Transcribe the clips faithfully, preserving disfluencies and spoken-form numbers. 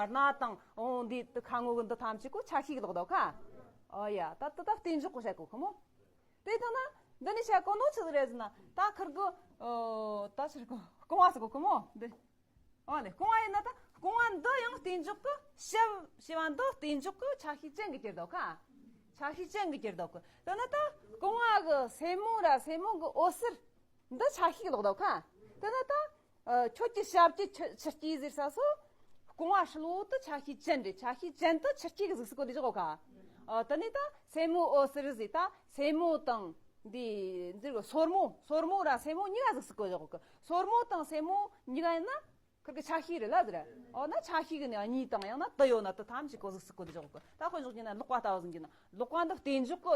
སྣ་དང་འོ་འདི་ཁ་ངོ་གི་འདི་ཐམས་ཅད་གོ་ཆ་ཤས་ཀྱི་ལོག་ལྟ་ཁ། ཨོ་ཡ། ད་ད་ད་རྟེན་འཇོག་གོ་བཤད་གོ་ཁོ་མོ། དེ་ཐང་ན་འདི་ནི་བཤད་གོ་ནོ་ཆི་ཟིག་རེད་ཟེར་ན། ད་ཁིར་གི་ཨོ་ད་ཕྱིར་གོ་རྐང་བ་ཟེར་གོ་ཁོ་མོ་འདི། ཨོ་ལེ། རྐང་བ་ཡིན་ན་ད་རྐང་བ་འདི་ཡང་རྟེན་འཇོག་གི་ཞབས་ཞེས་པ་འདི་རྟེན་འཇོག་གི་ཆ་ཤས་ཅན་གྱི་གྱུར་འདུག་ཁ། ཆ་ཤས་ཅན་གྱི་གྱུར་འདུག་གི། དེ་ནི་ད་རྐང་བ་གི་སེན་མོ་ར་སེན་མོ་གི་འོད་ཟེར་འདི་ཆ་ཤས་ལོག་འདུག་ཁ། དེ་ནི་ད་ཨ་ཁྱོད་ཀྱི་ཞབས་ཀྱི་ཆུ་ཆུ་སྐྱེས་ཟེར་ས་སོ། རྐང་བ་ཧྲིལ་བོ་དེ་ཆ་ཤས་ཅན་རེད། ཆ་ཤས་ཅན་དེ་ཆུ་སྐྱེས་གི་གཟུགས་སུ་བཀོད་དེ་བཞག་གོ་ཁ། ཨ་དེ་ནི་ད་སེན་མོ་འོད་ཟེར་ཟེར། ད་སེན་མོ་དང་འདི་འདིར་གི་སོར་མོ། སོར་མོ་ར་སེན་མོ་གཉིས་ཀ་གཟུགས་སུ་བཀོད་བཞག་གོ་གི། སོར་མོ་དང་སེན་མོ་གཉིས་ཀ་ཡིན་ན་ཁིར་གི་ཆ་ཤས་རེད་ལ་ཟེར། འོ་ན་ཆ་ཤས་གི་ནི་གཉིས་དང་ཡང་ན་དུ་ཡོད་ན་དུ་ཐམས་ཅད་གོ་གཟུགས་སུ་བཀོད་དེ་བཞག་གོ་གི། ད་དཔེ་འཇོག་རྒྱུ་ན་ལག་པ་ལྟ་བུ་ཟིན་རྒྱུ་ན་ལག་པ་འདི་རྟེན་འཇོག་གི་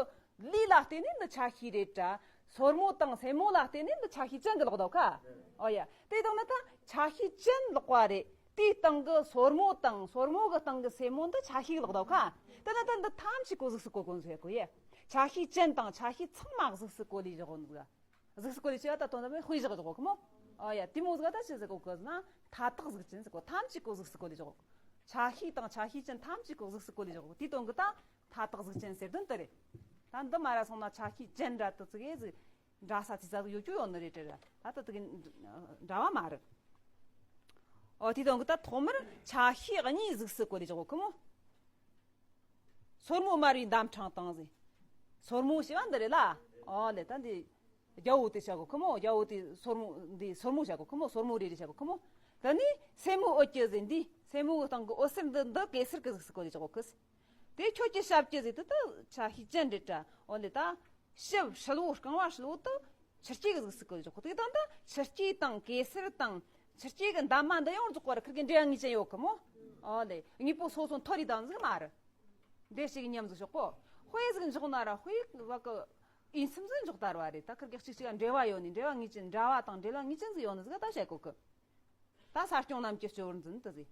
ལུས་ལ་བརྟེན་ནས་འདི་ཆ་ཤས་རེད་དྲ། སོར་མོ་དང་སེན་མོ་ལ་བརྟེན་ནས་འདི་ཆ་ཤས་ཅན་གྱི་ལོག་འདུག་ཁ། ཨོ་ཡ། དེ་དང་ནི་ད་ཆ་ཤས་ཅན་ལོག་པ་རེད། དེའི་སྟེང་གི་སོར་མོ་དང་སོར་མོ་གི་སྟེང་གི་སེན་མོ་འདི་ཆ་ཤས་ལོག་འདུག་ཁ། དེ་ནི་ད་འདི་ཐམས་ཅད་གོ་གཟུགས་སུ་བཀོད་གོ་ཟེར་གོ་ཡ། ཆ་ཤས་ཅན་དང་ཆ་ཤས་ཚང་མ་གཟུགས་སུ་བཀོད་ལས་བཞག་གོ་འདུག་ག། གཟུགས་སུ་བཀོད་ལས་བྱས་པ་ད་དོན་དམ་དཔེ་བཞག་བཞག་གོ་ཁོ་མོ། ཨོ་ཡ། དེ་མོ་ཟིག་ད་ཆི་ཟེར་གོ་གི་ཟེར་ན་མཐའ་དག་གཟུགས་ཅན་ཟེར་གོ། ཐམས་ཅད་གོ་གཟུགས་སུ་བཀོད་ལས་བཞག་གོ། ཆ་ཤས་དང་ཆ་ཤས་ཅན་ཐམས་ཅད་གོ་གཟུགས་སུ་བཀོད་ལས་བཞག་གོ། དེའི་དོན་གི་ད་མཐའ་དག་གཟུགས་ཅན་ཟེར་དོན་དེ་རེད། ད་འདི་མ་ར་སོང་ན་ཆ་ཤས་ཅན་འདྲ་དུ་ཙི་གེ་ཟིག་འདྲ་ས་ཙི་ཙ་ཟིག་ཡོད་རྒྱུ་ཡོད་ནི་རེད་དྲ་ར། ད་དུ་ཙི་གེ་འདྲ་བ་མ་རེད། ཨོ་དེའི་དོན་གི་ད་ཐོག་མར་ཆ་ཤས་གཉིས་གཟུགས་སུ་བཀོད་ལས་བཞག་གོ་ཁོ་མོ། སོར་མོ་དམར་བའི་འདམ་ཕྲེང་དང་ཟེར། སོར་མོ་ཞེས་པ་འདི་རེད་ལ། ཨོ་ལེ། ད་འདི་རྒྱལ་པོ་དེ་བྱ་གོ་ཁོ་མོ། རྒྱལ་པོ་དེ་སོར་མོ། འདི་སོར་མོ་བྱ་གོ་ཁོ་མོ། སོར་མོ་རེ་རེ་བྱ་གོ་ཁོ་མོ། དེ་ནི་སེན་མོ་འོད་ཀྱི་ཟེར། འདི་སེན་མོ་གི་སྟེང་གི་འོད་ཟེར་འདི་འདི་གེ་སར་གི་གཟུགས་སུ་བཀོད་དེ་བྱ་གོ་ཁི། དེ་ཁྱོད་ཀྱི་ཞབས་ཀྱི་ཟེར་དེ་ད་ཆ་ཤས་ཅན་རེད་དྲ། ཨོ་ལེ། ད་ཞབས་ཧྲིལ་བོ། རྐང་བ་ཧྲིལ་བོ་དུ་ཆུ་སྐྱེས་གི་གཟུགས་སུ་བཀོད་དེ་བྱ་གོ། དེ་དང་ད་ཆུ་སྐྱེས་དང་གེ་སར་དང་ཆུ་སྐྱེས་གི་འདབ་མ་འདི་ཡོངས་རྫོགས་པར་ཁིར་གི་འབྲེལ་བ་ངེས་ཅན་ཡོད་གི་མོ། ཨོ་ལེ། དངོས་པོ་སོ་སོ་མཐོ་རིས་དང་ཟིག་མ་རེད། འདྲེ་ཞིག་མཉམ་ཟིག་ཤོག་གོ། དཔེ་ཟིག་འཇོག་ན་ར་དཔེ་བ་གི་ཨིན་སུམ་ཟིག་འཇོག་དར་བ་རེད། ད་ཁིར་གེ་གཅིག་གཅིག་འབྲེལ་བ་ཡོད་ནི། འབྲེལ་བ་ངེས་ཅན། འདྲ་བ་དང་འབྲེལ་བ་ངེས་ཅན་ཟིག་ཡོད་ནི་ཟིག་ད་བཤད་གོ་གི། ད་ས་སྐྱོང་རྣམས་ཀྱི་སྤྱི་བོར་འཛིན་དུ་ཟེར།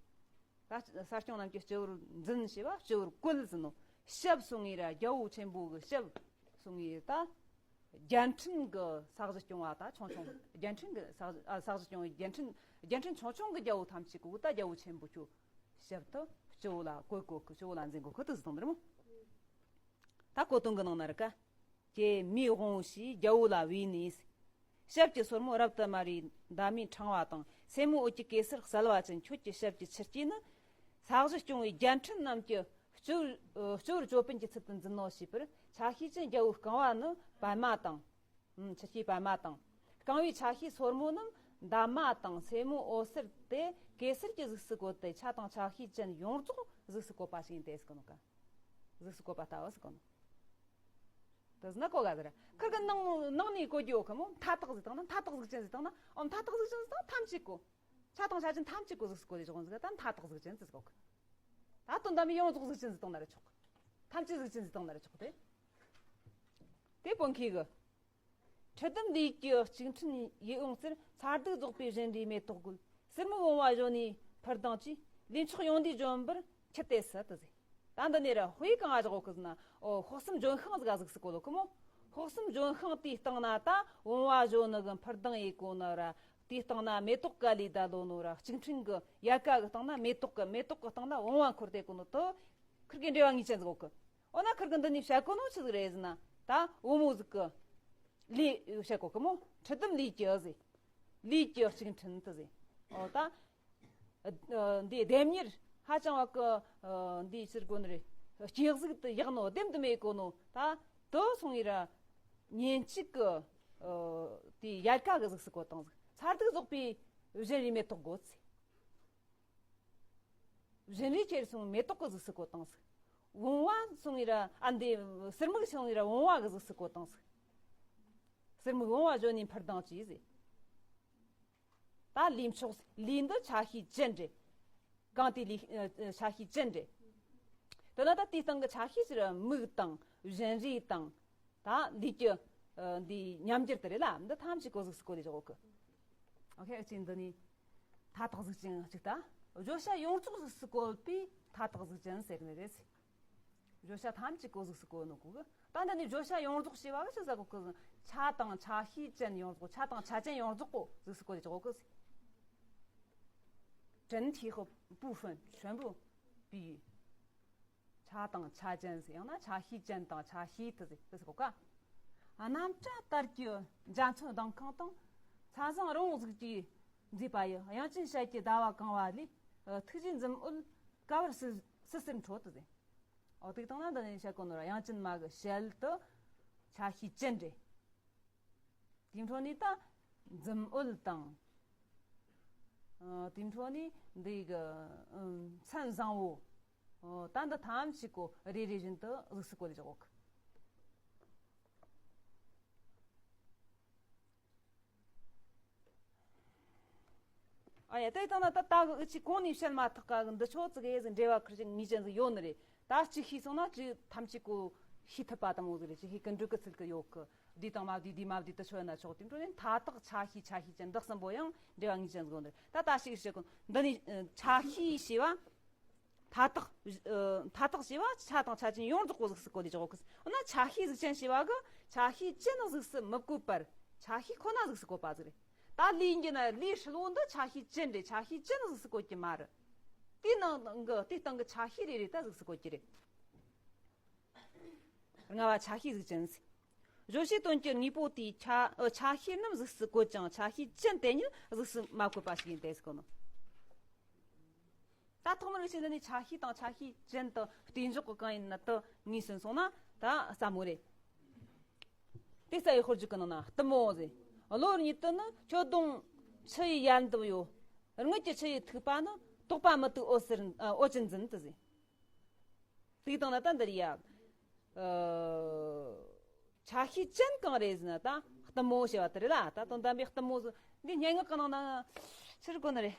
ད་ས་སྐྱོང་རྣམས་ཀྱི་སྤྱི་བོར་འཛིན་ཞེས་པ་སྤྱི་བོར་བཀོད་ཟེར་ནོ། ཞབས་གསུང་ངེ་ར་རྒྱལ་པོ་ཆེན་པོ་གི་ཞབས་གསུང་ངེ་ད། རྒྱལ་ཕྲན་གི་ས་གཞི་སྐྱོང་བ་ད་ཆུང་ཆུང་། རྒྱལ་ཕྲན་གི་ས་གཞི། ཨ། ས་གཞི་སྐྱོང་བའི་རྒྱལ་ཕྲན། རྒྱལ་ཕྲན་ཆུང་ཆུང་གི་རྒྱལ་པོ་ཐམས་ཅད་གོ་ད་རྒྱལ་པོ་ཆེན་པོ་ཁྱོད་ཞབས་དུ་སྤྱི་བོ་ལ་བཀོད་གོ་གི། སྤྱི་བོ་ལ་འཛིན་གོ་གི་དུ་ཟེར་དང་འདིར་མོ། ད་གོ་དོན་གི་ནང་ན་ར་ཀ། ཀྱེ་མིའི་དབང་པོ་ཞེས་རྒྱལ་པོ་ལ་བོས་ནས། ཞབས་ཀྱི་སོར་མོ་རབ་ཏུ་དམར་བའི་འདབ་མའི་ཕྲེང་བ་དང་། སེན་མོ་འོད་ཀྱི་གེ་སར་གསལ་བ་ཅན། ཁྱོད་ཀྱི་ཞབས་ཀྱི་ཆུ་སྐྱེས་ནི། ས་གཞི་སྐྱོང་བའི་རྒྱལ་ཕྲན་རྣམས་ཀྱི་སྤྱི་བོར། སྤྱི་བོར་ཅོད་པན་གྱི་ཚུལ་དུ་འཛིན་ནོ་ཞེས་པར་ཆ་ཤས་ཅན་རྒྱལ་པོའི་རྐང་བ་ནི་པདྨ་དང་། ཨུམ། ཆུ་སྐྱེས་པདྨ་དང་། རྐང་པའི་ཆ་ཤས་སོར་མོ་རྣམས་འདབ་མ་དང་སེན་མོ་འོད་ཟེར་དེ་གེ་སར་གྱི་གཟུགས་སུ་བཀོད་དེ། ཆ་དང་ཆ་ཤས་ཅན་ཡོངས་རྫོགས་གཟུགས་སུ་བཀོད་པ་ཞིག་ཡིན་ཏེ་ཟེར་གོ་ནོ་ཀ། གཟུགས་སུ་བཀོད་པ་ལྟ་བུ་ཟེར་གོ་ནོ། དེ་ཟེར་ན་གོ་ག་ཟེར། ཁིར་གི་ནང་ནང་ནས་གོ་རྒྱུ་ཡོད་གི་མོ། མཐའ་དག་ཟེར་བཏང་ན། མཐའ་དག་གཟུགས་ཅན་ཟེར་བཏང་ན། ཨོ། མཐའ་དག་གཟུགས་ཅན་ཟེར་བཏང་ན་ཐམས་ཅད་གོ། ཆ་དང་ཆ་ཅན་ཐམས་ཅད་གོ་གཟུགས་སུ་བཀོད་དེ་བྱུང་ཟིག་ད་མཐའ་དག་གཟུགས་ཅན་ཟེར་གོ་གི། ད་དོན་དམ་ཡོངས་རྫོགས་གཟུགས་ཅན་ཟེར་བཏང་ན་ར་ཆོག་གི། ཐམས་ཅད་གཟུགས་ཅན་ཟེར་བཏང་ན་ར་ཆོག་གི། དེ་དེ་དཔོན་ཁྱེད་གི། ཁྲི་ལྡེ་ལུས་ཀྱི་ལྕུག་ཕྲན་ཡིད་འོང་ཟེར། མཚར་སྡུག་རྫོགས་པའི་བཞིན་རས་མེ་ཏོག་གོ། ཟུར་མོ་བུང་བ་གཞོན་ནུའི་འཕུར་ལྡིང་གིས། ལུས་མཆོག་ཡོངས་འདུས་ལྗོན་པར་འཁྱུད་དེ་སུ་དུ་ཟེར། ད་འདི་ནས་ར་དཔེ་གང་ང་བཞག་གོ་གི་ཟེར་ན། ཨོ། དཔག་བསམ་ལྗོན་ཤིང་ཟིག་ག་གཟུགས་སུ་བཀོད་ལོ་གི་མོ། དཔག་བསམ་ལྗོན་ཤིང་དེའི་སྟེང་ན་ད་བུང་བ་གཞོན་ནུ་གི་འཕུར་ལྡིང་ཡེ་གོ་ནོ་ར། དེའི་སྟེང་ན་མེ་ཏོག་ག་ལས་ད་ལོ་ནོ་ར། ལྕུག་ཕྲན་གི་ཡལ་ག་གི་སྟེང་ན་མེ་ཏོག་གི། མེ་ཏོག་གི་སྟེང་ན་བུང་བ་འཁོར་ཏེ་གོ་ནོ་དོ། ཁིར་གི་འབྲེལ་བ་ངེས་ཅན་ཟིག་གོ་གི། འོ་ན་ཁིར་གི་འདི་ནས་བཤད་གོ་ནོ་ཆི་ཟིག་རེད་ཟེར་ན། ད་བུ་མོ་ཟིག་གི་ལུས་བཤད་གོ་གི་མོ། ཁྲི་ལྡེ་ལུས་ཀྱི་ཟེར། ལུས་ཀྱི་ལྕུག་ཕྲན་དུ་ཟེར། འོ་ད། ཨ། འདི་ལྡེམ་མྱུར་ཧ་ཅང་བ་གི། ཨ། འདི་ཕྱིར་གོ་ནི་རེད། སྐྱེ་གཟུགས་དུ་ཡག་ནོ་ལྡེམ་དུ་མེད་གོ་ནོ་ད་དུ་སོང་ཡི་ར། ཉིན་གཅིག་གི། ཨ། དེ་ཡལ་ག་གི་གཟུགས་སུ་བཀོད་བཏང་ཟིག་མཚར་སྡུག་རྫོགས་པའི་བཞིན་རས་མེ་ཏོག་གོ་ཟེར། བཞིན་རས་ཁྱེར་སོང་མེ་ཏོག་གི་གཟུགས་སུ་བཀོད་བཏང་ཟིག་བུང་བ་སོང་ཡི་ར། ཨ། འདི་ཟུར་མིག་སོང་ཡི་ར་བུང་བ་གི་གཟུགས་སུ་བཀོད་བཏང་ཟིག་ཟུར་མིག་བུང་བ་གཞོན་ནུའི་འཕུར་ལྡིང་གིས་ཟེར། ད་ལུས་མཆོག་ཟེར། ལུས་འདི་ཆ་ཤས་ཅན་རེད། གང་དེ་ལུས། ཨ། ཆ་ཤས་ཅན་རེད། དེ་ན་ད་དེའི་སྟེང་གི་ཆ་ཤས་ཟེར་མིག་དང་བཞིན་རས་དང་། ད་ལུས་ཀྱི། ཨ། འདི་ཉམས་འགྱུར་དེ་རེད་ལ། འདི་ཐམས་ཅད་གོ་གཟུགས་སུ་བཀོད་ལས་བཞག་གོ་གི། ཨོ་ཁེ། ཨ་ཅིག་འདི་ནི་མཐའ་དག་གཟུགས་ཅན་གཅིག་ད། བརྗོད་བྱ་ཡོངས་རྫོགས་གཟུགས་སུ་བཀོད་པའི་མཐའ་དག་གཟུགས་ཅན་ཟེར་ནི་རེད། བརྗོད་བྱ་ཐམས་ཅད་གོ་གཟུགས་སུ་བཀོད་ནོ་གོ་གི། ད་འདི་ནི་བརྗོད་བྱ་ཡོངས་རྫོགས་ཞེས་པ་གི་ཆི་ཟེར་གོ་གི། ཆ་དང་ཆ་ཤས་ཅན་ཡོངས་རྫོགས། ཆ་དང་ཆ་ཅན་ཡོངས་རྫོགས་གོ་གཟུགས་སུ་བཀོད་ལས་བཞག་གོ་གི། 整体和部分全部比ཆ་དང་ཆ་ཅན་ཟེར། ཡང་ན་ཆ་ཤས་ཅན་དང་ཆ་ཤས་དུ་ཟེར། དུ་ཟེར་གོ་ཀ་རྣམ་གྲངས་ལྟར་གྱི་འཇའ་ཚོན་ལྡིང་ཁང་དང་། མཚན་བཟང་རི་བོང་གཟུགས་ཀྱིས་མཛེས་པ་ཡི། དབྱངས་ཅན་ཞལ་གྱི་ཟླ་བ་གང་བ་ལས། ཐུགས་རྗེའི་འཛུམ་འོད་ག་བར་སིལ་སིལ་སིལ་འཕྲོ་དུ་ཟེར། འོ་དེ་དང་ན་འདི་ནས་བཤད་གོ་ནོ་ར་དབྱངས་ཅན་མ་གི་ཞལ་དུ་ཆ་ཤས་ཅན་རེད། དེའི་འཕྲོ་ནས་ད་འཛུམ་འོད་དང་། ཨ། དེའི་འཕྲོ་ནས་འདི་གི་ཨ་མཚན་བཟང་བོ། ཨོ། ད་འདི་ཐམས་ཅད་ཀོ་རེ་རེ་བཞིན་དུ་གཟུགས་སུ་བཀོད་ལས་བཞག་གོ། ཨ་ཡ། དེ་ལྟ་ན་ད་ད་གི་ཨུ་ཆི་གོང་ནས་བཤད་མ་ཐག་ག་གི་འདི་ཆོ་ཙི་གེ་ཟིག་འབྲེལ་བ་ཁུར་ཅིག་ངེས་ཅན་ཟིག་ཡོད་ནི་རེད། ད་གཅིག་ཤེས་སོང་ན་གཅིག་ཐམས་ཅད་གོ་ཤེས་ཐུབ་པ་དང་མོ་ཟིག་རེད། ཅིག་ཤེས་ཀི་འགྲིག་གི་ཚུལ་གི་ཡོད་གི། བསྡུས་དང་མ་བསྡུས། བསྡུས་མ་བསྡུས་དུ་ཆོད་ན་ཆོག་དེ་འཕྲོ་ནས་མཐའ་དག་ཆ་ཤས་ཆ་ཤས་ཅན་འདི་གསུམ་པོ་ཡང་འབྲེལ་བ་ངེས་ཅན་ཟིག་ཡོད་ནི་རེད། ད་ད་ཞིག་བཤད་གོ། འདི་ནས་ཨ་ཆ་ཤས་ཞེས་པ། མཐའ་དག་ཨ་མཐའ་དག་ཞེས་པ་ཆ་དང་ཆ་ཅན་ཡོངས་རྫོགས་གོ་གཟུགས་སུ་བཀོད་དེ་ཆོག་གི། འོ་ན་ཆ་ཤས་གཟུགས་ཅན་ཞེས་པ་གི་ཆ་ཤས་ཅན་གཟུགས་སུ་མི་བཀོད་པར་ཆ་ཤས་ཁོ་ན་གཟུགས་སུ་བཀོད་པ་ཟིག་རེད། ད་ལས་ཡིན་གྱི་ན་ལས་ཧྲིལ་བོ་འདི་ཆ་ཤས་ཅན་རེད། ཆ་ཤས་ཅན་གཟུགས་སུ་བཀོད་ཀྱི་མ་རེད། དེའི་ནང་གི་དེའི་སྟེང་གི་ཆ་ཤས་རེ་རེ་ད་གཟུགས་སུ་བཀོད་ཀྱི་རེད། ལྔ་བ་ཆ་ཤས་གཟུགས་ཅན་ཟེར། བརྗོད་བྱའི་དོན་གྱི་དངོས་པོ་དེའི་ཆ་ཨ་ཆ་ཤས་རྣམས་གཟུགས་སུ་བཀོད་ཀྱང་ཆ་ཤས་ཅན་དེ་ཉིད་གཟུགས་སུ་མ་བཀོད་པ་ཞིག་ཡིན་ཏེ་ཟེར་གོ་ནོ། ད་ཐོག་མར་ཕྱི་འདི་ནས་ཆ་ཤས་དང་ཆ་ཤས་ཅན་དུ་གཏན་འཇོག་གི་གང་ཡིན་ན་དུ་ངོས་ཟིན་སོང་ན་ད་སླ་མོ་རེད། དེ་རྩ་བའི་དཔེར་བརྗོད་ཀྱི་ནང་ན་གཏུམ་མོ་ཟེར། གློ་བུར་ཉིད་དུ་ནི་ཁྱོད་གདོང་ཆུ་ཡི་ཡལ་འདབ་ཡོད། རྔུལ་གྱི་ཆུ་ཡིས་ཐིགས་པ་ནི། དོགས་པ་མི་བཏུབ་འོད་ཟེར་འོད་ཀྱིས་འཛིན་དུ་ཟེར། དེ་དང་ན་ད་འདིར་ཡ། ཨ། ཆ་ཤས་ཅན་གང་རེད་ཟེར་ན་ད་གཏུམ་མོ་ཞེས་པ་དེ་རེད་ལ། ད་དོན་དམ་པའི་གཏུམ་མོ་ཟེར་འདི་སྙན་ངག་གི་ནང་ན་ཕྱིར་གོ་ནི་རེད།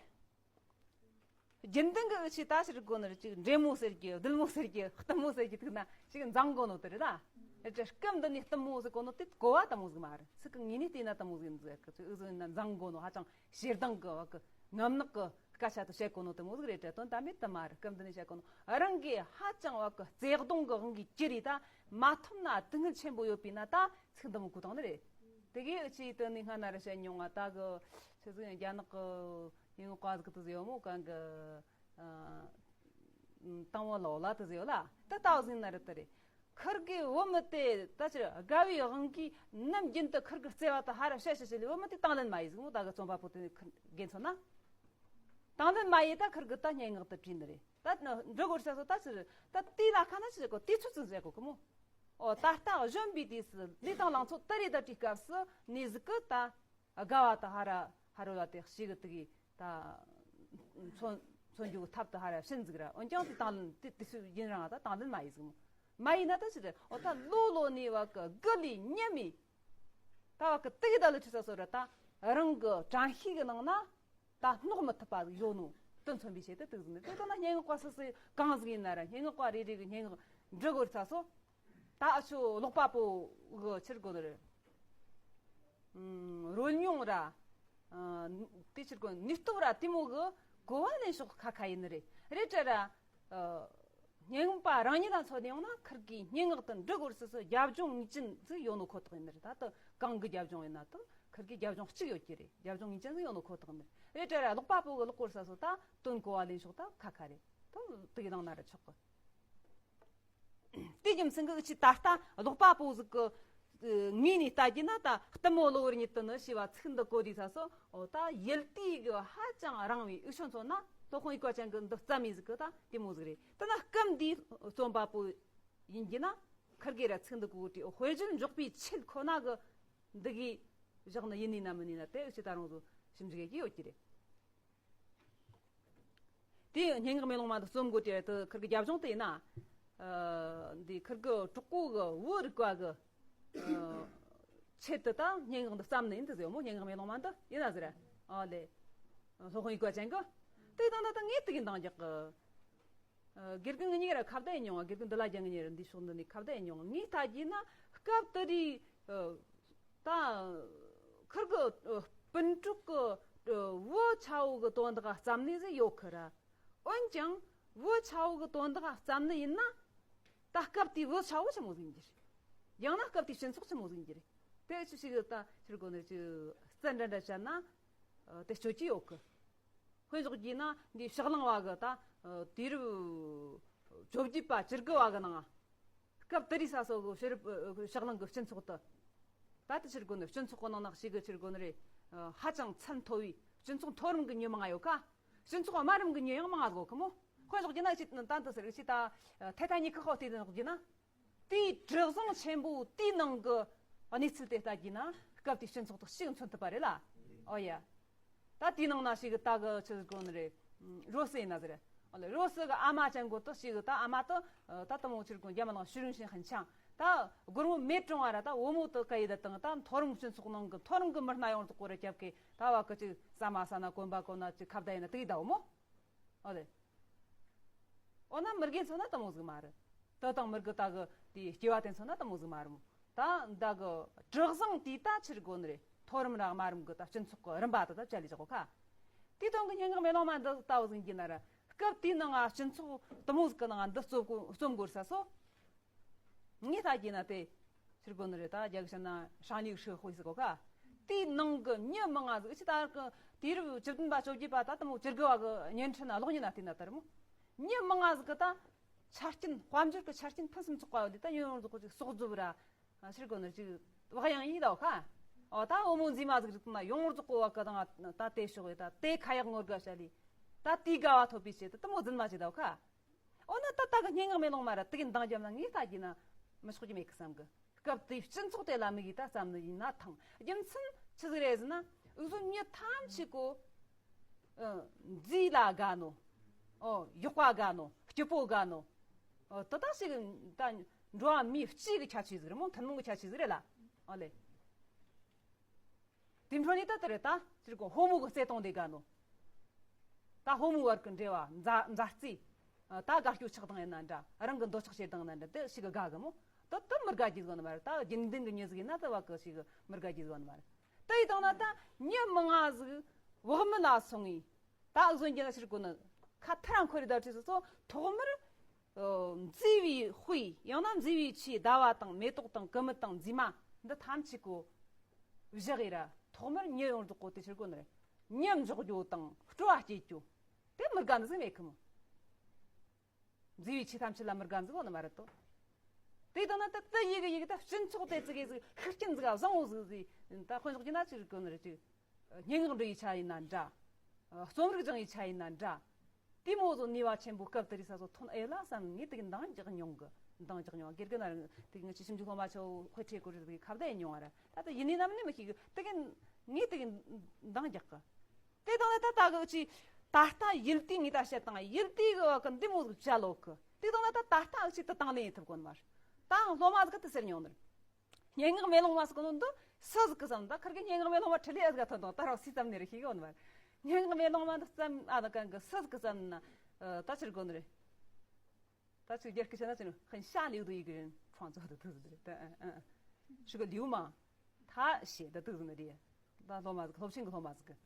རྒྱུན་ལྡན་གྱི་ཨུ་ཆི་ད་ཕྱིར་གོ་ནི་རེད། ཅིག་འདྲེ་མོ་ཟེར་གི། བདུད་མོ་ཟེར་གི། གཏུམ་མོ་ཟེར་གི་ཐུག་ན་ཅིག་འཛིང་གོ་ནོ་དེ་རེད་ལ། རེད་དྲ་སྐབས་འདི་ནས་གཏུམ་མོ་ཟེར་གོ་ནོ་དེ་གོ་བ་གཏུམ་མོ་ཟིག་མ་རེད། ཚིག་གི་ངོས་ནས་བལྟས་ན་གཏུམ་མོ་ཟིག་ཡིན་ཟེར་གི། ཚིག་ཨུ་ཟོ་ཡིན་ན་འཛིང་གོ་ནོ་ཧ་ཅང་ཞེ་སྡང་གི་བ་གི་ངམ་ནག་གི་སྐད་ཆ་དུ་བཤད་གོ་ནོ་དེ་མོ་ཟིག་རེད་དྲ། དོན་དམ་པའི་དུ་མ་རེད། སྐབས་འདི་ནས་བཤད་གོ་ནོ་རང་གི་ཧ་ཅང་བ་གི་བརྩེ་གདུང་གི་དབང་གིས་ཅི་རེད་ད་མ་ཐུབ་ན་དུ་ངུལ་ཆེན་པོ་ཡོད་པས་ན་ད་ཚིག་འདི་མོ་གོ་དང་ནི་རེད། དེ་གའི་ཨུ་ཆི་དུ་ནི་སྔ་ན་ར་བཤད་མྱོང་ང་། ད་གི་ཆི་ཟིག་ཡང་རྒྱ་ནག་གི་ཡིན་ནོ་ཀ་ཟིག་དུ་ཟེར་ཡོད་མོ་གང་གི། ཨ། དང་བོ་ལོ་ལ་དུ་ཟེར་ཡོད་ལ། ད་ལྟ་བ་ཟིན་ན་རེད་དུ་རེད། ཁུར་གི་བུ་མོ་དེ་ད་ཕྱིར་དགའ་བའི་དབང་གིས་ནམ་རྒྱུན་དུ་ཁུར་གི་བརྩེ་བ་དུ་ཧ་ར་བཤད་བཤད་བཤད་ལས་བུ་མོ་དེ་དང་ལེན་མ་ཡིན་ཟིག་མོ། ད་གི་རྩོམ་པ་པོ་དེ་ནི་ཁུར་དགེ་མཚོན་ན། དང་ལེན་མ་ཡིན་ད་ཁུར་གི་ད་སྙན་ངག་དུ་བྲིས་ནི་རེད། ད་འབྲི་དགོས་ས་སོ་ད་ཕྱིར་ད་དེ་ལ་ཁ་ན་ཕྱིར་གོ་དེ་ཚོ་ཚོ་བཤད་གོ་གི་མོ། ཨོ་ད་ལྟ་གཞོན་པའི་དུས་སུ་ལས་དང་ལང་ཚོ་དུ་རེ་ད་བྲིས་སྐབས་སུ་ནི་ཟིག་གི་ད། དགའ་བ་དང་ཧ་ར་ཧ་རོ་ལ་དེ་ཞིག་གི་དུ་གི་ད་མཚོན་མཚོན་རྒྱུ་ཐབས་དུ་ཧ་ར་ཕྱིན་ཟིག་ར། འོན་ཀྱང་དེ་དང་ལེན་དེ་དེ་སུ་ཡིན་རང་ད་དང་ལེན་མ་ཡིན་ཟིག་མོ། མ་ཡིན་ན་ད་ཕྱིར་འོ་ད་ལོ་ལོ་ནས་བ་གི་དགུ་ལས་ཉི་མའི་ད་བ་གི་དུ་གི་ད་ལོ་ཁྲི་ས་སོ་ར་ད་རང་གི་དྲན་ཤེས་གི་ནང་ན་ད་སྣོག་མི་ཐུབ་པ་ཟིག་ཡོད་ནོ་དོན་མཚོན་པའི་ཆེད་དུ་དུ་ཟིག་ནི། དེ་ལྟ་ན་སྙན་ངག་པ་སུ་སུ་གང་ཟིག་ཡིན་ན་ར་སྙན་ངག་པ་རེ་རེ་གི་སྙན་ངག་འབྲི་དགོས་ས་སོ། ད་ཨ་ཆོ་ཀློག་པ་པོ་གི་ཕྱིར་གོ་ནི་རེད། ཨུམ། རོལ་མྱོང་ར། ཨ། དེ་ཕྱིར་གོ་ནུས་སྟོབས་ར་དེ་མོ་གི་གོ་བ་ལེན་ཕྱོགས་ཁ་ཁ་ཡིན་ནི་རེད། རེད་དྲ་ར། ཨ། སྙན་ངག་པ་རང་ཉིད་ལ་མཚོན་ནས་ཡོང་ན་ཁུར་གི་སྙན་ངག་དེ་འབྲི་དགོས་སུ་སུ་རྒྱབ་ལྗོངས་ངེས་ཅན་ཟིག་ཡོད་ནོ་ཁོ་ཐག་ཡིན་ནི་རེད། ད་དུ་གང་གི་རྒྱབ་ལྗོངས་ཡིན་ན་དུ་ཁུར་གི་རྒྱབ་ལྗོངས་གཅིག་ཡོད་ཀྱི་རེད། རྒྱབ་ལྗོངས་ངེས་ཅན་ཟིག་ཡོད་ནོ་ཁོ་ཐག་ཡིན་ནི་རེད། རེད་དྲ་ར་ཀློག་པ་པོ་གི་ཀློག་དགོས་ས་སོ་ད་དོན་གོ་བ་ལེན་ཕྱོགས་ད་ཁ་ཁ་རེད། དུ་དེ་གི་ནང་ན་ར་ཆོག་གི། དེ་རྒྱུ་མཚན་གྱིས་ཨུ་ཆི་ད་ལྟ་ཀློག་པ་པོ་ཟིག་གི་ངོས་ནས་ལྟ་རྒྱུ་ན་ད་གཏུམ་མོ་གློ་བུར་ཉིད་དུ་ནི་ཞེས་པ་ཚིག་འདི་གོ་དུས་ས་སོ། འོ་ད་ཡུལ་དུས་ཀྱི་ཧ་ཅང་རིང་བའི་ཨུ་ཆོ་མཚོན་ན་སློབ་དཔོན་དབྱུག་པ་ཅན་གྱི་འདི་རྩ་མེད་ཟིག་གི་ད་དེ་མོ་ཟིག་རེད། ད་ན་སྐབས་འདིའི་རྩོམ་པ་པོ་ཡིན་རྒྱུ་ན་ཁུར་གེ་ར་ཚིག་འདི་གོ་དུས་དཔེ་བརྗོད་འཇོག་པའི་ཆེད་ཁོ་ན་གི་འདི་གི་བཞག་ནི་ཡིན་ནི་ན་མིན་ནི་ན་དེ་ཨུ་ཆི་ད་རུང་ཟིག་ཞིབ་འཇུག་ཡེ་གི་ཡོད་ཀྱི་རེད། དེ་སྙན་ངག་མེ་ལོང་མ་འདི་རྩོམ་དགོས་དེ་དུ་ཁུར་གི་རྒྱབ་ལྗོངས་དེ་ཡིན་ན། ཨ། འདི་ཁུར་གི་གྲོགས་པོ་གི་བུ་རིག་པ་གི། ཨ། ཆེད་དུ་ད་སྙན་ངག་འདི་བརྩམས་ནི་ཡིན་དུ་ཟེར་མོ། སྙན་ངག་མེ་ལོང་མ་འདི་ཡིན་ན་ཟེར། ཨ་ལེ། སློབ་དཔོན་དབྱུག་པ་ཅན་གི། དེ་དང་ད་ད་ངས་དེ་གི་འདང་རྒྱག་གི། ཨ། དགེ་རྒན་ངེད་གཉིས་ཀ་ར་ཁ་བརྡ་ཡེ་མྱོང་བ། དགེ་རྒན་འདི་ལ་རྒྱ་ངེད་གཉིས་ར་འདི་ཕྱོགས་འདི་ནས་ཁ་བརྡ་ཡེ་མྱོང་བ། ངས་ལྟ་རྒྱུ་ན་སྐབས་དེ་རིང་། ཨ། ད་ཁུར་གི་ཨ་སྤུན་གྲོགས་གི་ཨ་བུ་ཆ་བོ་གི་དོན་དག་བརྩམས་ནི་ཟིག་ཡོད་ཁི་ར། འོན་ཀྱང་བུ་ཆ་བོ་གི་དོན་དག་བརྩམས་ནི་ཡིན་ན། ད་སྐབས་དེའི་བུ་ཆ་བོ་ཆི་མོ་ཟིག་ཡིན་གྱི་རེད། ཡང་ན་སྐབས་དེའི་སྤྱི་ཚོགས་ཆི་མོ་ཟིག་ཡིན་གྱི་རེད། དེ་ཆི་ཞིག་ད་ཕྱིར་གོ་ནི་ཅི་རྩ་འདྲ་འདྲ་བྱས་ན་ཨ་དེ་སྤྱོད་ཀྱི་ཡོད་ཁི། དཔེ་འཇོག་རྒྱུ་ན་འདི་ཕྱག་གླང་བ་གི་ད་དུས་རབས་བཅོ་བརྒྱད་པ་བཅུ་དགུ་བ་གི་ནང་སྐབས་དེ་རིང་ས་སོ་གི་ཕྱི་རབས་ཕྱག་གླང་གི་སྤྱི་ཚོགས་དུ་ད་དེ་ཕྱིར་གོ་ནི་སྤྱི་ཚོགས་གི་ནང་ན་ཞིག་གི་ཕྱིར་གོ་ནི་རེད། ཧ་ཅང་ཚད་མཐོ་བའི་སྤྱི་ཚོགས་མཐོ་རིམ་གི་མྱི་མང་ཡོད་ཀ། སྤྱི་ཚོགས་དམའ་རིམ་གི་མྱི་ཡང་མང་ང་གོ་གི་མོ། དཔེ་འཇོག་རྒྱུ་ན་ཅི་ད་འདི་ཟེར་ཅི་ད་ཐའི་ཐ་ནིག་གི་ཁོག་དེ་འཇོག་རྒྱུ་ན། དེའི་གྲུ་གཟིངས་ཆེན་པོ་དེའི་ནང་གི་གནས་ཚུལ་དེ་ལྟ་རྒྱུ་ན་སྐབས་དེའི་སྤྱི་ཚོགས་དག་ཞིག་མཚོན་ཐུབ་པ་རེད་ལ། ཨོ་ཡ། ད་དེའི་ནང་ན་ཞིག་ད་གི་ཆི་གོ་ནི་རེད། རོ་སི་ཡིན་ན་ཟེར། ཨོ་ལེ་རོ་སི་གི་ཨ་མ་ཅན་གོ་དུ་ཞིག་ད་ཨ་མ་དུ་ད་དུ་མོ་ཆི་གོ་རྒྱ་མ་ནང་ཤུ་རུང་ཤིང་ཧན་ཆང་ད་སྒོར་མོ་མེད་གྲོང་བ་ར་ད་བུ་མོ་དུ་ཀ་ཡི་ད་དང་ད་མཐོ་རིམ་སྤྱི་ཚོགས་ནང་གི་མཐོ་རིམ་གི་མི་སྣ་ཡོངས་དུ་སྐོར་ར་རྒྱབ་གི་ད་བ་གི་ཅིག་ཟ་མ་ཟ་ན་གོན་པ་གོན་ན་ཅིག་ཁ་བརྡ་ཡིན་ན་དེ་ཡི་ད་བུ་མོ། ཨོ་ལེ། འོ་ན་མི་རྒན་ཚོ་ན་དུ་མོ་ཟིག་མ་རེད། དུ་དང་མི་རྒན་ད་གི་དེ་སྐྱེ་བ་དེ་ཚོ་ན་དུ་མོ་ཟིག་མ་རེད་མོ། ད་ད་གི་གྲུ་གཟིངས་དེ་ད་ཕྱིར་གོ་ནི་རེད། མཐོ་རིམ་ར་དམའ་རིམ་གི་ད་སྤྱི་ཚོགས་གི་རིམ་པ་དེ་ད་བཅའ་ལས་བཞག་གོ་ཁ། དེ་དོན་གི་སྙན་ངག་མེ་ལོང་མ་འདི་ལྟ་བུ་ཟིག་གི་ན་ར་སྐབས་དེའི་ནང་ང་སྤྱི་ཚོགས་དུ་མོ་ཟིག་གི་ནང་ང་འདི་རྩོམ་གོ་རྩོམ་དགོས་ས་སོ། ངས་ད་གི་ན་དེ་ཕྱིར་གོ་ནི་རེད། ད་རྒྱ་གི་ཤ་ན་ཧྲང་ལི་ཧྲི་ཧོ་ཟིག་གོ་ཁ། དེའི་ནང་གི་མྱི་མང་ང་ཟིག་ཅི་ད་གི་དུས་རབས་བཅུ་བདུན་པ་བཅོ་བརྒྱད་པ་ད་དུ་མོ་བཅུ་དགུ་བ་གི་བརྙན་འཕྲིན་ན་གློག་བརྙན་ན་དེ་ན་ལྟར་མོ། མྱི་མང་ང་ཟིག་གི་ད་ཆ་རྐྱེན་དཔལ་འབྱོར་གི་ཆ་རྐྱེན་ཕུན་སུམ་ཚོགས་པ་ཡོད་དེ་ད་ཡོང་ཡོང་ཟིག་གོ་ཅིག་གསོག་རྫུབ་ར། ཕྱིར་གོ་ནི་ཅིག་བག་ཡངས་ཡིན་ད་ཁ། ཨོ་ད་འོ་མོ་མཛེས་མ་ཟིག་རིག་ན་ཡོང་ཟིག་གོ་བ་གི་དང་ད་དེ་ཤོག་ཡོད་ད་དེ་ཁ་ཡག་ངོ་དགའ་བྱ་ལི། ད་དེའི་དགའ་བ་ཐོབ་པའི་ཆེད་དུ་དུ་མོ་རྫུན་མ་བྱེད་ད་ཁ། འོ་ན་ད་ལྟ་གི་སྙན་ངག་མེ་ལོང་མ་ར་དེ་གི་འདང་རྒྱབ་ན་ངས་ལྟ་རྒྱུ་ན་མི་ཆོག་རྒྱུ་མེད་གི་བསམ་གི། སྐབས་དེའི་སྤྱི་ཚོགས་དེ་ལ་དམིགས་ཡིན་ད་བསམ་ནི་ཡིན་ན་ཐང་རྒྱུ་མཚན་ཆི་ཟིག་རེད་ཟེར་ན། འུ་ཚོ་མྱི་ཐམས་ཅད་གོ། ཨ། མཛེས་ལ་དགའ་ནོ། ཨོ་གཡོག་པ་དགའ་ནོ། སྐྱིད་པོ་དགའ་ནོ། ཨོ་དེ་དག་ཞིག་ད་འགྲོ་བ་མིའི་སྤྱི་གི་ཁྱད་ཆོས་ཟིག་རེད་མོ། ཐུན་མོང་གི་ཁྱད་ཆོས་ཟིག་རེད་ལ། ཨོ་ལེ། དེ་འཕྲོ་ནས་ད་དེ་རེད་ད། ཅི་རེད་གོ་ཕོ་མོ་གི་བརྩེ་དུང་དེ་དགའ་ནོ། ད་ཕོ་མོ་བར་གི་འབྲེལ་བ་མཛའ་མཛའ་བརྩེ། ད་དགའ་སྐྱོ་ཆགས་སྡང་ཡིན་ན་འདྲ། རང་གི་འདོད་ཆགས་ཞེ་སྡང་ཡིན་ན་འདྲ། དེ་ཞིག་གི་དགའ་གི་མོ། ད་དེ་མི་དགའ་རྒྱུ་ཟིག་ནི་མ་རེད། ད་རྒྱུན་ལྡན་གི་མྱི་ཟིག་ཡིན་ན་དེ་བ་གི་ཞིག་གི་མི་དགའ་རྒྱུ་ཟིག་ནི་མ་རེད། དེ་ཡི་དང་ན་ད་མྱི་མང་ང་ཟིག་བག་མེད་ལ་སོང་ངས། ད་འུ་ཚོ་འགྱུར་ན་ཕྱིར་གོ་ནི་ཁ་ཐར་འཁོར་རེ་ད་བྲིས་སོ་སོ་ཐོག་མར། ཨོ་མཛེས་པའི་དཔེ་ཡང་ན་མཛེས་པའི་ཆོས་ཟླ་བ་དང་མེ་ཏོག་དང་ཀུ་མུད་དང་མཛེས་མ་འདི་ཐམས་ཅད་གོ་བཞག་ཡིན་ར། ཐོག་མར་མྱི་ཡོངས་རྫོགས་གོ་དེ་ཕྱིར་གོ་ནི་རེད། མྱི་འཇོག་རྒྱུ་དང་སྤྲོ་བ་སྐྱེད་རྒྱུ་དེ་མི་དགའ་ནི་ཟིག་མེད་གི་མོ། མཛེས་པའི་ཆོས་ཐམས་ཅད་ལ་མི་དགའ་ནི་ཟིག་ཡོད་ནི་མ་རེད་དོ། དེ་དང་ན་ད་ད་ཡི་གེ་ཡི་གེ་ད་སྤྱི་ཚོགས་དེ་ཙི་གེ་ཟིག་ཤུགས་རྐྱེན་ཟིག་བཟང་བོ་ཟིག་ཟིག་ད་དཔེ་འཇོག་རྒྱུ་ན་ཅི་རིགས་གོ་ནི་རེད་ཅིག་སྙན་ངག་འབྲི་ཡི་ཆ་ཡིན་ན་འདྲ། རྩོམ་རིག་སྦྱང་ཡི་ཆ་ཡིན་ན་འདྲ། དེ་མོ་ཟོ་ནུས་པ་ཆེན་པོ་སྐབས་དེ་རིང་ས་སོ་ཐོན་ཨེ་ལ་བསམ་ངས་དེ་གི་འདང་རྒྱག་མྱོང་གི། འདང་རྒྱག་མྱོང་། དགེ་རྒན་ན་རང་དེ་གི་ང་ཅི་ཞིབ་འཇུག་སློབ་མ་ཆོ་དཔེ་ཁྲིད་སྐོར་དེ་གི་ཁ་བརྡ་ཡིན་མྱོང་བ་ར། ད་ལྟ་ཡིན་ནི་ནམ་ནི་མི་ཤེས་གི་དེ་གི་ངས་དེ་གི་འདང་རྒྱག་གི། དེ་དང་ད་ད་གི་ཅི་ད་ལྟ་ཡིན་དེ་ངས་ད་བཤད་དང་ཡིན་དེ་གི་བ་གི་འདི་མོ་ཟིག་བྱ་ལོ་གི། དེ་དང་ད་ད་ད་ལྟ་ཅི་ད་དང་ལེན་ཡིན་ཐུབ་གོ་ནི་མ་རེད། ད་སློབ་མ་ཟིག་གི་དེ་ཟེར་མྱོང་ནི་རེད། སྙན་ངག་མེ་ལོང་མ་ཟེར་གོ་ནོ་འདི་སུ་ཟིག་གི་བསམ་ད་ཁར་གི་སྙན་ངག་མེ་ལོང་མ་ཁྲི་ལེ་ཨ་ཟིག་ཐོན་དང་ད་རོགས་སི་ཙམ་ནས་རེ་ཤེས་གི་ཡོད་ནི་མ་རེད། སྙན་ངག་མེ་ལོང་མ་འདི་ཙམ་ཨ་ད་གང་གི་སུ་ཟིག་གི་བསམ་ན་ད་ཕྱིར་གོ་ནི་རེད། ད་ཅིག་རྒྱལ་སྐད་བྱས་ན་ཅི་ནི་ཧན་ཤ་ལིའུ་དུ་ཡི་གི་རིན་ཁྲང་ཙོ་དུ་དུ་ཟིག་རེད། ད་ཨ་ཨ་ཤི་གི་ལིའུ་མ་ཐ་ཤེ་ད་དུ་ཟིག་ནི་རེད། ད་སློབ་མ་ཟིག་སློབ་ཆེན་གི་སློབ་མ་ཟིག་གི་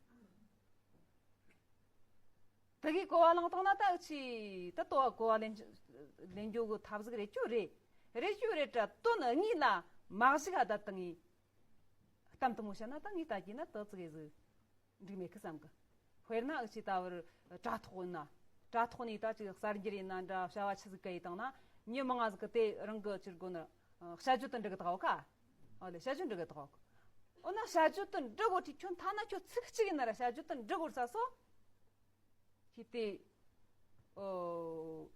ད་གི་གོ་བ་བླངས་བཏང་ན་ད་ཅི་ད་ལྟོ་བ་གོ་བ་ལེན་ལེན་རྒྱུ་གི་ཐབས་ཟིག་རེད་རྒྱུ་རེད། རེད་རྒྱུ་རེད་དྲ་དོན་དངོས་ལ་མ་གཞི་ག་ད་བཏང་ངི་གཏམ་དུ་མོ་བཤད་ན་ད་ངས་ད་གི་ན་ད་ཙི་གེ་ཟིག་འགྲིག་མེད་གི་བསམ་གི། དཔེར་ན་ཨུ་ཆི་ད་བར་དྲ་ཐོག་ཡིན་ན། དྲ་ཐོག་ནས་ད་ཅིག་གསར་འགྱུར་ཡིན་ན་འདྲ་བྱ་བ་ཆི་ཟིག་ག་ཡི་བཏང་ན་མྱི་མང་ང་ཟིག་གི་དེ་རང་གི་ཅིར་དགོ་ན་བྱ་སྤྱོད་དུ་འགྲིག་གི་ད་གོ་ཁ། ཨོ་ལེ་བྱ་སྤྱོད་འགྲིག་གི་ད་གོ། འོ་ན་བྱ་སྤྱོད་དུ་འགྲིག་གོ་དྲི་ཁྱོད་ཐ་ན་ཁྱོད་ཚིག་གཅིག་ཡིན་ན་ར་བྱ་སྤྱོད་དུ་འགྲིག་གོ་ས་སོ། ཁྱི་དེ། ཨོ།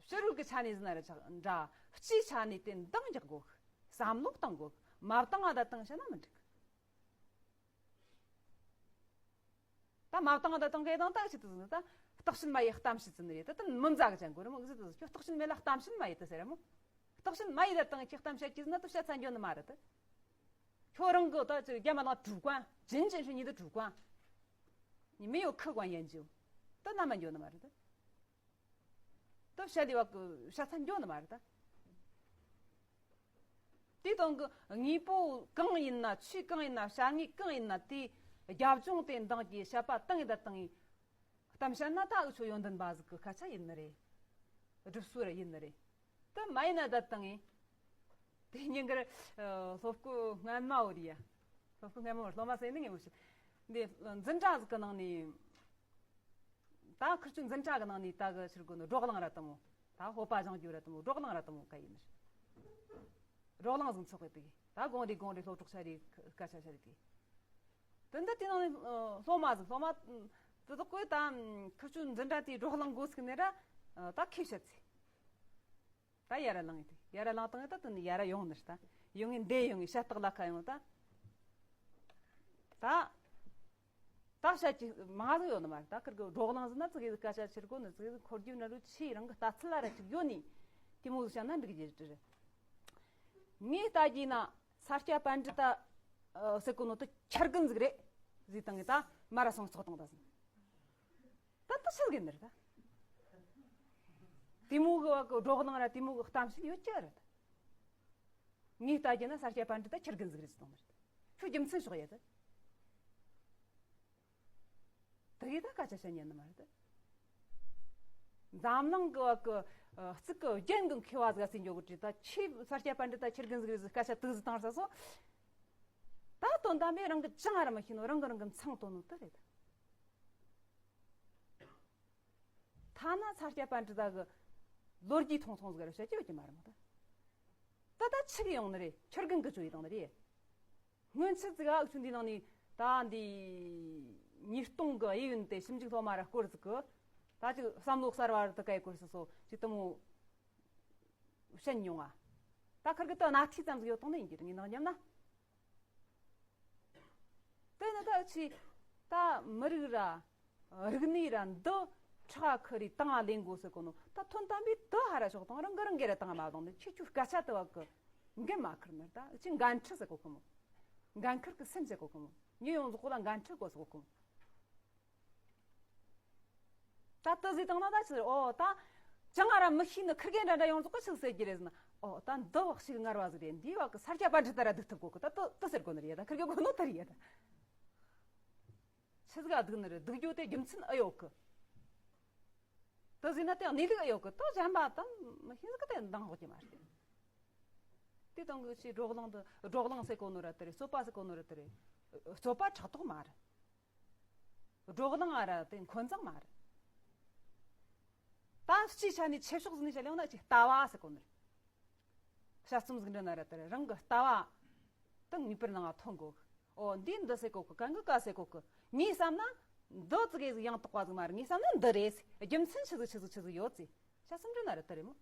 ཕྱི་རོལ་གི་ཆ་ནས་ཟིན་ན་ར་ཆག་འདྲ། སྤྱིའི་ཆ་ནས་དེ་འདང་རྒྱག་དགོ། བསམ་བློ་གཏང་དགོ། མ་བཏང་ང་ད་བཏང་བྱ་ན་མི་འགྲིག་ད་མ་བཏང་ད་བཏང་གི་དང་ད་ཅི་དུ་ཟིན་ད། བརྟག་དཔྱད་མ་ཡི་གཏམ་བཤད་ཟིན་རེད་ད་དུ་མི་མཛའ་གི་ཅན་གོ་རི་མོ་གི་ཟི་དུ་ཁྱོད་བརྟག་དཔྱད་མེད་ལ་གཏམ་བཤད་མ་ཡི་དུ་ཟེར་ར་མོ། བརྟག་དཔྱད་མ་ཡི་ད་བཏང་ཁྱི་གཏམ་བཤད་ཀྱི་ཟིན་ན་དུ་བཤད་ཚན་འཇོན་ནི་མ་རེད་དུ། ཁྱོད་རང་གི་ད་ཅི་རྒྱ་མ་ལ་ཀྲུ་ཀ་ཅིན་ཅིན་ཧྲི་ཉི་དུ་ཀྲུ་ཀ་ཉི་མི་ཡོད་ཁི་ཀ་ཡན་ཅིའུ་ད་ན་མ་འཇོན་ནི་མ་རེད་དུ། ད་བཤད་ལི་བ་གི་བཤད་ཚན་འཇོན་ནི་མ་རེད་ད། དེ་དང་གི་དངོས་པོ་གང་ཡིན་ན་ཆོས་གང་ཡིན་ན་བྱ་དངོས་གང་ཡིན་ན་དེ་རྒྱབ་ལྗོངས་དེ་འདང་གི་བཤད་པ་བཏང་ཡིན་ད་བཏང་ཡིན། གཏམ་བཤད་ན་ད་འུ་ཆོ་ཡོན་ཏན་པ་ཟིག་གི་སྐད་ཆ་ཡིན་ནི་རེད། སྒྲུབ་སྲོལ་ར་ཡིན་ནི་རེད། ད་མ་ཡིན་ན་ད་བཏང་ཡིན། དེ་ཉིན་གར་སློབ་སྐུ་སྔན་མ་བོ་རེད་ཡ། སློབ་སྐུ་སྔན་མ་བོ་སློབ་མ་ཟེར་ནི་ངས་མི་ཤེས། འདི་འཛིན་གྲྭ་ཟིག་གི་ནང་ནས། ད་ཁིར་ཆོ་འཛིན་གྲྭ་གི་ནང་ནས་ད་གི་ཕྱིར་གོ་ནི་བགྲོ་གླེང་ར་དུ་མོ། ད་སྤོབས་པ་བཞེངས་རྒྱུ་ར་དུ་མོ། བགྲོ་གླེང་ར་དུ་མོ་ག་ཡིན་ནི། བགྲོ་གླེང་ཟིག་ཚོགས་གི་དུས། ད་དགོང་དེ་དགོང་དེ་སློབ་གྲོགས་ཆ་རེ་སྐད་ཆ་བཤད་དུས། དེ་འདི་དེ་ནང་ནས་སློབ་མ་ཟིག་སློབ་མ་དེ་དག་གིས་ད་ཁིར་ཆོ་འཛིན་གྲྭ་དེའི་བགྲོ་གླེང་འགོ་ཚུགས་ནས་ར་ད་ཁོས་བཤད་ཚེ། ད་ཡར་ལངས་ཡིན་དེ། ཡར་ལངས་བཏང་ཡིན་ད་དེ་ནས་ཡར་ཡོང་ནི་ད། ཡོང་ངས་འདེ་ཡོང་ངས་ཤ་སྟག་ལ་ཁ་ཡོང་ད། ད། ད་བཤད་ཀྱི་མང་ཟིག་ཡོད་ནི་མ་རེད། ད་ཁིར་གི་བགྲོ་གླེང་ཟིན་ན་ཙི་གེ་ཟིག་སྐད་ཆ་ཕྱིར་གོ་ནི་ཙི་གེ་ཟིག་འཁོར་རྒྱུ་ན་རུ་ཆེས་རང་གི་ལྟ་ཚུལ་ལ་ར་ཅིག་ཡོད་ནི། དེ་མོ་ཟིག་བཤད་ན་འགྲིག་རྒྱུ་རེད། ངས་ལྟ་རྒྱུ་ན་ས་སྐྱ་པཎྜི་ཏ་ཟེར་གོ་ནོ་དེ་ཁྱི་རྒན་ཟིག་རེད་ཟེར་བཏང་གི། ད་མ་ར་སོང་ཚོགས་བཏང་ད་ཟིན། ད་ལྟ་ཆི་ཟིག་ཡིན་ནི་རེད་ད། དེ་མོ་གི་བ་གི་བགྲོ་གླེང་ར་དེ་མོ་གི་གཏམ་བཤད་ཡོད་ཀྱི་རེད། ངས་ལྟ་རྒྱུ་ན་ས་སྐྱ་པཎྜི་ཏ་ཁྱི་རྒན་ཟིག་རེད་ཟེར་བཏང་ནི་རེད། ཁྱོད་རྒྱུ་མཚན་ཤོག་ཡ་ད། དེ་གི་ད་སྐད་ཆ་བཤད་ཉན་ནི་མ་རེད་ད། འཛམ་གླིང་གི་བ་གི་ཨ་གཙུག་གི་རྒྱན་གི་མཁས་པ་ཟིག་ཟེར་འཇོག་གི་དྲིས་ད། ཁྱོས་ས་སྐྱ་པཎྜི་ཏ་ཁྱི་རྒན་ཟིག་རེད་ཟེར་སྐད་ཆ་དེ་ཟིག་བཏང་ས་སོ། ད་དོན་དམ་པས་རང་གི་ཅང་ར་མི་ཤེས་ནོ། རང་གི་རང་གི་མཚང་བཏོན་ནོ་དེ་རེད་ད། ཐ་ན་ས་སྐྱ་པཎྜི་ཏ་གི་ལོ་རྒྱུས་ཐུང་ཐུང་ཟིག་ར་བཤད་ཀྱི་ཡོད་ཀྱི་མ་རེད་མོ་ད། ད་ད་ཆི་གི་ཡོང་ནི་རེད། ཁྱི་རྒན་གི་ཅོ་ཡི་བཏང་ནི་རེད། སྔོན་ཆད་ཟིག་ཨ་འུ་ཆོ་འདི་ནང་ནས་ད་འདི་ཉིས་སྟོང་གི་གཡས་གཡོན་དེ་ཞིབ་འཇུག་སློབ་མ་ར་སྐོར་ཟིག་གི་ད་ཅིག་བསམ་བློ་གསར་བ་ར་དེ་གའི་སྐོར་སོ་སོ་ཅིག་དེ་མོ་བཤད་མྱོང་ང་། ད་ཁིར་གི་ད་སྣ་ཐིག་ཙམ་ཟིག་ཡོད་བཏང་ནི་ཡིན་གྱི་རེད། ངས་ནང་མཉམ་ན། དེ་ནི་ད་ཅི་ད་མི་རིགས་ར་རིག་གནས་ར་འདི་ཁྲག་ཁུ་རེ་དང་ལེན་དགོས་ཟེར་གོ་ནོ། ད་དོན་དམ་པའི་དེ་ཧ་ར་ཤོག་དང་རང་གི་རང་གི་ར་དང་མ་བཏང་ནི་ཁྱེད་ཆོ་སྐད་ཆ་དེ་བ་གི་འགན་མ་ཁུར་ནི་ད་ཅི་འགན་འཁྲི་ཟེར་གོ་གི་མོ། འགན་ཁུར་གི་སེམས་ཟེར་གོ་གི་མོ། ཉི་ཡོངས་རྫོགས་ལ་འགན་འཁྲི་དགོས་ཟེར་གོ་གི་མོ། ད་དེ་ཟིག་བཏང་ན་ད་ཆི་ཟེར། ཨོ་ད་ཅང་ང་ར་མི་ཤེས་ནི་ཁིར་གེ་འདྲ་འདྲ་ཡོངས་རྫོགས་གི་ཆི་ཟེར་གྱི་རེད་ཟེར་ན། ཨོ་ད་འདི་བག་ཞིག་ངར་བ་ཟིག་རེད། འདིའི་བག་གི་ས་སྐྱ་པཎྜི་ཏ་ར་སྡུག་ཐུབ་གོ་གི། ད་དེ་དེ་ཟེར་གོ་ནི་རེད། ད་ཁིར་གེ་གོ་ནོ་དེ་རེད་ད། ཆི་ཟིག་ག་སྡུག་ནི་རེད། སྡུག་རྒྱུ་དེ་རྒྱུ་མཚན་ཨེ་ཡོད་གི། དེ་ཟིག་ན་དེ་གནས་ལུགས་ཨེ་ཡོད་གི། ད་གཞན་པ་ད་མི་ཤེས་ཟིག་གི་དེ་འདང་འོག་གི་མ་རེད། དེ་དང་གི་ཆི་བགྲོ་གླེང་དུ་བགྲོ་གླེང་ཟེར་གོ་ནོ་ར་དེ་རེད། རྩོད་པ་ཟེར་གོ་ནོ་ར་དེ་རེད། རྩོད་པ་ཕྲག་དོག་མ་རེད། བགྲོ་གླེང་ཨ་ར་དེ་འཁོན་འཛིང་མ་རེད། ད་སྤྱིའི་ཆ་ནས་ཆེ་ཕྱོགས་ཟིག་ནས་བཤད་ཡོང་ན་ཅིག་ལྟ་བ་ཟེར་གོ་ནི་རེད། དཔྱད་རྩོམ་ཟིག་འབྲི་ན་ར་དེར་རང་གི་ལྟ་བ་དེ་ངེས་པར་ནང་ང་ཐོན་དགོས། ཨོ་འདི་འདི་ཟེར་གོ་གི། གང་གི་ག་ཟེར་གོ་གི། ངས་བསམ་ན་འདི་ཙི་གེ་ཟིག་ཡང་དག་པ་ཟིག་མ་རེད། ངས་བསམ་ན་འདི་རེད། རྒྱུ་མཚན་ཆི་ཟིག་ཆི་ཟིག་ཆི་ཟིག་ཡོད་ཟེར་དཔྱད་རྩོམ་འབྲི་ན་ར་དེ་རེད་མོ།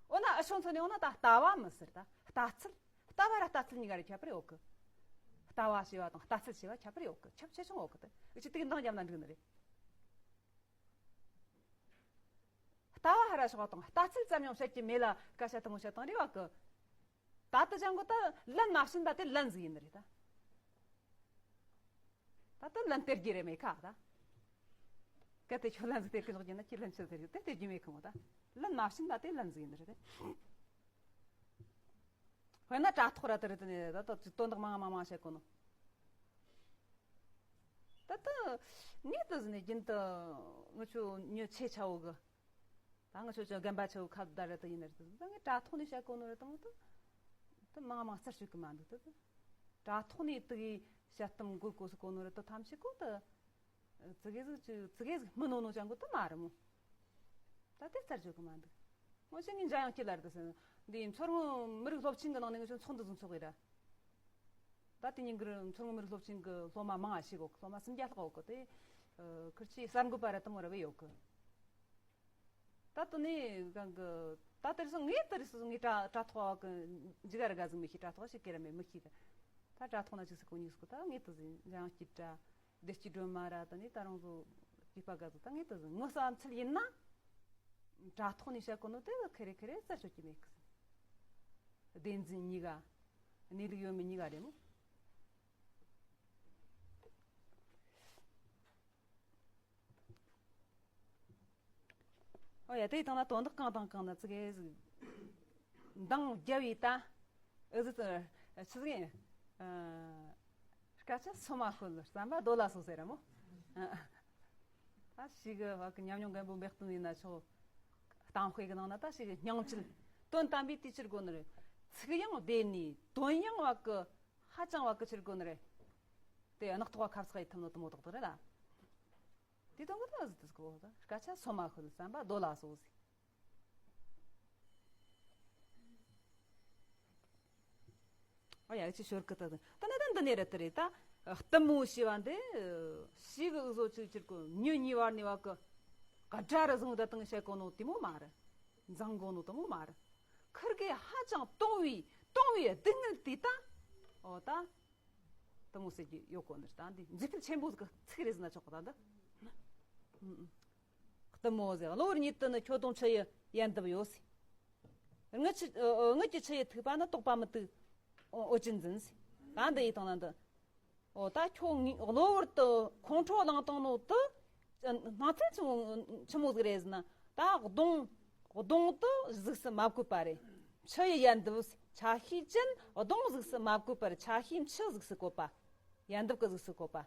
འོ་ན་ཨ་ཕྱོགས་མཚོན་ནས་འོ་ན་ད་ལྟ་བ་མི་ཟེར། ད་ལྟ་ཚུལ། ལྟ་བ་ར་ལྟ་ཚུལ་གཉིས་ཀ་རེ་ཁྱད་པར་ཡོད་གི། ལྟ་བ་ཞེས་པ་དང་ལྟ་ཚུལ་ཞེས་པ་ཁྱད་པར་ཡོད་གི། ཁྱབ་ཆེ་ཆུང་ཡོད་གི། དེ་ཨུ་ཆི་དེ་གི་འདང་རྒྱབ་ན་འགྲིག་ནི་རེད། ལྟ་བ་ཧ་ར་ཞོག་དང་ལྟ་ཚུལ་ཙམ་ཡང་བཤད་ཀྱི་མེད་ལ་སྐད་ཆ་དེ་མོ་བཤད་དང་རེ་བ་གི། ད་ལྟ་ཅང་གི་ད་ལན་མ་བྱིན་པ་དེ་ལན་ཟིག་ཡིན་ནི་རེད་ད། ད་ལྟ་ལན་སྟེར་རྒྱུ་རེད་མེད་ཁ་ད། གལ་ཏེ་ཁྱོད་ལན་ཟིག་སྟེར་གི་འཇོག་རྒྱུ་ན་ཁྱོད་ལན་ཆི་ཟིག་སྟེར་རྒྱུ་དེ་སྟེར་རྒྱུ་མེད་ཁི་མོ་ད། ལན་མ་བྱིན་པ་དེ་ལན་ཟིག་ཡིན་ནི་རེད་དེ། དཔེར་ན་དྲ་ཐོག་ར་དེ་རེད་དེ་ནས་ད་ད་དོན་དག་མང་མང་མང་བཤད་གོ་ནོ། ད་ད་ངས་དེ་ཟིན་ནས་རྒྱུན་དུ་ང་ཆོ་ཉོ་ཆེ་ཆ་བོ་གི། ད་ང་ཆོ་ཅོ་རྒན་པ་ཆེ་བོ་ཁ་བརྡ་རེད་དེ་ཡིན་ནི་རེད་དེ། ད་ངས་དྲ་ཐོག་ནས་བཤད་གོ་ནོ་རེད་དང་དེ། དེ་མང་མང་རྩར་གཅོད་གི་མ་འདུག་དེ། དྲ་ཐོག་ནས་དེ་གི་བཤད་གཏམ་འགོད་གོ་སི་གོ་ནོ་རེད་དེ་ཐམས་ཅད་གོ་དེ། ཙི་གེ་ཟིག་ཙི་གེ་ཟིག་མི་ནོ་ནོ་ཅང་གོ་དེ་མ་རེད་མོ། ད་དེ་རྩར་གཅོད་གི་མ་འདུག་ངོ་ཤེས་ངས་འཇམ་དབྱངས་སྐྱིད་ལ་རེད་དེ་ཟེར། འདི་མཚོ་སྔོན་མི་རིགས་སློབ་ཆེན་གི་ནང་ནས་ང་ཆོ་ཚོགས་འདུ་ཟིག་ཚོགས་ཡི་ར། ད་དེ་ཉིན་གི་མཚོ་སྔོན་མི་རིགས་སློབ་ཆེན་གི་སློབ་མ་མང་ང་ཞིག་ཡོད་གི། སློབ་མ་སུམ་བརྒྱ་ལྷག་ཡོད་གི། དེ་ཁིར་ཆོས་གསར་འགོད་པ་ར་དེ་མོ་ར་བས་ཡོད་གི། ད་དེ་ནས་གང་གི་ད་དེར་སོང་ངས་དེར་སོང་ངས་དྲ་དྲ་ཐོག་གི་འཇིག་ག་ར་ག་ཟིག་མི་ཤེས། དྲ་ཐོག་ཞིག་གེ་ར་མེད་མི་ཤེས། ད་དྲ་ཐོག་ན་ཅིག་སི་གོ་ཉིག་སི་གོ་ད་ངས་དེ་ཟིན་འཇམ་དབྱངས་སྐྱིད་དྲ། བདེ་སྐྱིད་སྒྲོལ་མ་ར་དེ་ནས་ད་རང་ཚོ་སྐྱེས་པ་ག་ཚོད་ད་ངས་དེ་ཟིན་ངོ་བསམ་ཚུལ་ཡིན་ན། དྲ་ཐོག་ནས་བཤད་གོ་ནོ་དེ་ཁེ་རེ་ཁེ་རེ་རྩ་ཆོད་ཀྱི་མེད་གི། བདེན་རྫུན་གཉིས་ཀ། གནས་ལུགས་ཡོད་མེད་གཉིས་ཀ་རེད་མོ། ཨོ་ཡ་དེ་དང་ན་དོན་དག་གང་དང་གང་ན་ཙི་གེ་ཟིག་འདང་རྒྱབ་ཡིས་ད། ཨེ་ཟི་ཏི་ཆི་ཟིག་ཡིན། སྐད་ཆ་སོ་མ་ཤོད་བསམ་པ་རྡོ་ལ་སོགས་ཟེར་ར་མོ། ད་ཞིག་བ་གི་ཉམས་མྱོང་རྒན་པོ་འབད་བརྩོན་ཡིན་ན་ཆོག་གཏམ་དཔེ་གི་ནང་ན་ད་ཞིག་སྙིང་བཅུད་དོན་དམ་པའི་དུས་ཕྱིར་དགོས་ནི་རེད། ཚིག་ཡང་བདེ་ནི་དོན་ཡང་བ་གི་ཧ་ཅང་བ་གི་ཕྱིར་དགོས་ནི་རེད། དེ་ནག་ཐོག་བ་ཁབ་ཚག་ཡི་ཐུབ་ནོ་དུ་མོ་དག་དག་རེད་ལ། དེ་དང་གི་ད་ཟིག་དུ་གོ་ད་སྐད་ཆ་སོ་མ་ཁོ་ལ་བསམ་པ་རྡོ་ལ་སོ་ཟིག་ཨ་ཡ་ཅི་ཤོར་གི་ད་ད་ནི་ད་འདི་ནས་རེད་དེ་རེད་ད། གཏུམ་མོ་ཞེས་པ་འདི་ཞིག་གི་བཟོ་ཅིག་ཅིག་གི་མྱི་གཉིས་བར་ནས་བ་གི་ག་དྲ་ར་བཟུང་ད་དང་བཤད་གོ་ནོ་དེ་མོ་མ་རེད། འཛིང་གོ་ནོ་དེ་མོ་མ་རེད། ཁིར་གི་ཧ་ཅང་དུང་བའི་དུང་བའི་སྡུག་བསྔལ་དེ་ད། ཨོ་ད། གཏུམ་མོ་ཟེར་གྱི་ཡོད་གོ་ནི་རེད་ད་འདི་མཛེས་སྤུས་ཆེན་པོ་ཟིག་གི་ཚིག་རེད་ཟེར་ན་ཆོག་གི་ད་འདི། གཏུམ་མོ་ཟེར། གློ་བུར་ཉིད་དུ་ནི་ཁྱོད་གདོང་ཆུ་ཡི་ཡལ་འདབ་ཡོད་ཟེར། རྔུལ་ཆུ་ཨ། རྔུལ་གྱི་ཆུ་ཡི་ཐིགས་པ་ནི་དོགས་པ་མི་དུག་འོ་ཅི་འཛིན་ཟེར། ད་འདི་ཡི་དང་ན་འདི། འོ་ད་ཁྱོད་ངའི་གློ་བུར་དུ་ཁོང་ཁྲོ་ལངས་བཏང་ནོ་དུ། སྣང་ཚུལ་ཆི་མོ་ཆི་མོ་ཟིག་རེད་ཟེར་ན། ད་གདོང་གདོང་དུ་གཟུགས་སུ་མ་བཀོད་པ་རེད། ཆུ་ཡི་ཡལ་འདབ་ཟེར། ཆ་ཤས་ཅན་གདོང་གཟུགས་སུ་མ་བཀོད་པར་ཆ་ཤས་ཆུ་གཟུགས་སུ་བཀོད་པ། ཡལ་འདབ་ཀྱི་གཟུགས་སུ་བཀོད་པ།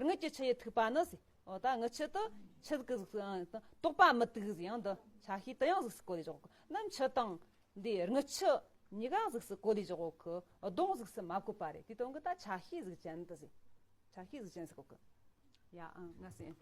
རྔུལ་གྱི་ཆུ་ཡི་ཐིགས་པ་ནི་ཟེར། འོ་ད་རྔུལ་ཆུ་དུ་ཆུ་གི་གཟུགས་སུ་ཨང་དོགས་པ་མི་དུག་ཟེར། ཡང་འདི་ཆ་ཤས་དུ་ཡང་གཟུགས་སུ་བཀོད་ལས་འཇོག་གི་ནམ་ཆུ་དང་འདི་རྔུལ་ཆུ་གཉིས་ཀ་གཟུགས་སུ་བཀོད་ལས་འཇོག་གི་གདོང་གཟུགས་སུ་མ་བཀོད་པ་རེད། དེ་དོན་གི་ད་ཆ་ཤས་གཟུགས་ཅན་དུ་ཟེར། ཆ་ཤས་གཟུགས་ཅན་ཟེར་གོ་གི་ཡ་ཨང་ང་ཟེར།